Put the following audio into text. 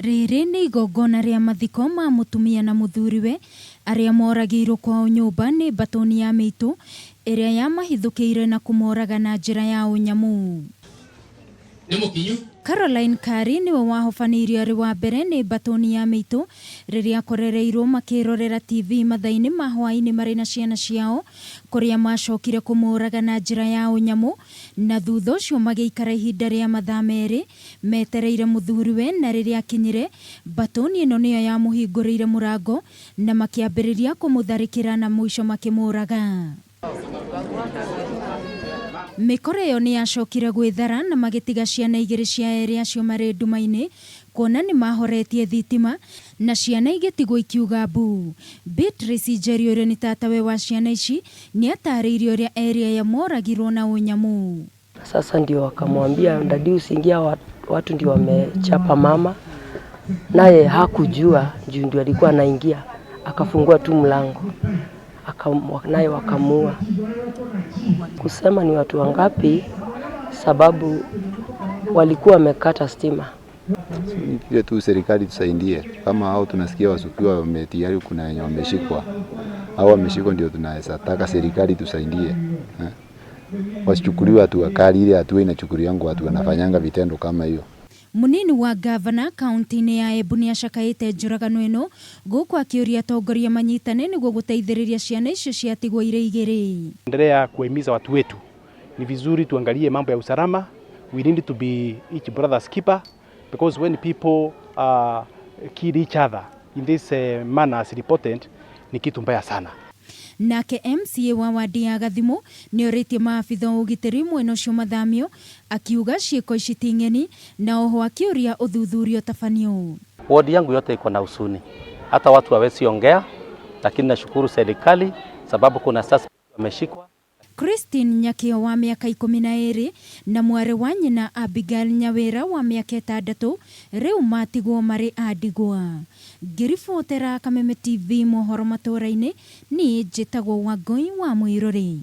Rĩrĩ nĩ igongona rĩa mathiko ma mũtumia na mũthuriwe arĩa moragĩirwo kwao nyũmba nĩ mbatoni ya mĩitũ ĩrĩa yamahithũkĩire na kũmoraga na njĩra ya ũnyamũ. Caroline Kari nĩwe wahobanĩirio arĩ wa mbere nĩ mbatoni ya mĩitũ rĩrĩa akorereirwo makĩrorera TV mathaa-inĩ ma hwaĩ-inĩ marĩ na ciana ciao, kũrĩa macokire kũmũraga na njĩra ya ũnyamũ, na thutha ũcio magĩikara ihinda rĩa mathaa 2 metereire mũthuriwe, na rĩrĩa akinyire, mbatoni ĩno nĩyo yamũhingũrĩire mũrango na makĩambĩrĩria kũmũtharĩkĩra na mũico makĩmũraga. Mĩkora ĩyo nĩ yacokire gwĩthara na magĩtiga ciana 2 cia erĩ acio marĩ nduma-inĩ, kuona nĩ mahoretie thitima na ciana igĩtigwo ikiuga mbu. Beatrice Njeri ũrĩa nĩ tatawe wa ciana ici nĩ atarĩirie ũrĩa erĩ aya moragirwo na ũnyamũ. Sasa ndio wakamwambia, "Daddy, usiingia, watu ndio wamechapa mama." Naye hakujua juu ndio alikuwa anaingia, akafungua tu mlango, naye wakamua. Kusema ni watu wangapi, sababu walikuwa wamekata stima. Ile tu serikali tusaidie, kama hao tunasikia washukiwa wametayari, kuna wenye wameshikwa au wameshikwa, ndio tunaweza taka serikali tusaidie, eh? Wasichukuliwe hatua kali, ile hatua inachukuliwa watu wanafanyanga vitendo kama hiyo. Munini wa gavana kaunti-inĩ ya Embu nĩ acakaĩte njũragano ĩno, gũkũ akĩũria atongoria manyitane nĩguo gũteithĩrĩria ciana icio ciatigwo irĩ igĩrĩ. Endelea kuhimiza watu wetu, ni vizuri tuangalie mambo ya usalama. We need to be each brother's keeper, because when people kill each other in this manner as reported, ni kitu mbaya sana. Nake MCA wa wadi ya Gathimu nĩ orĩtie maabitha a ũgitĩri mwena ũcio mathamio, akiuga ciĩko ici ti ng'eni, na oho akĩũria ũthuthuria ũtabanio. Wodi yangu yote iko na huzuni, hata watu hawezi ongea, lakini nashukuru serikali sababu kuna suspect wameshikwa. Christine Nyakio wa mĩaka 12 na mwarĩ wa nyina Abigail Nyawĩra wa mĩaka 6 rĩu matigwo marĩ a ndigwa. Ngĩribotera Kameme TV mohoro matũra-inĩ, niĩ njĩtagwo Wangũi wa Mũirũrĩ.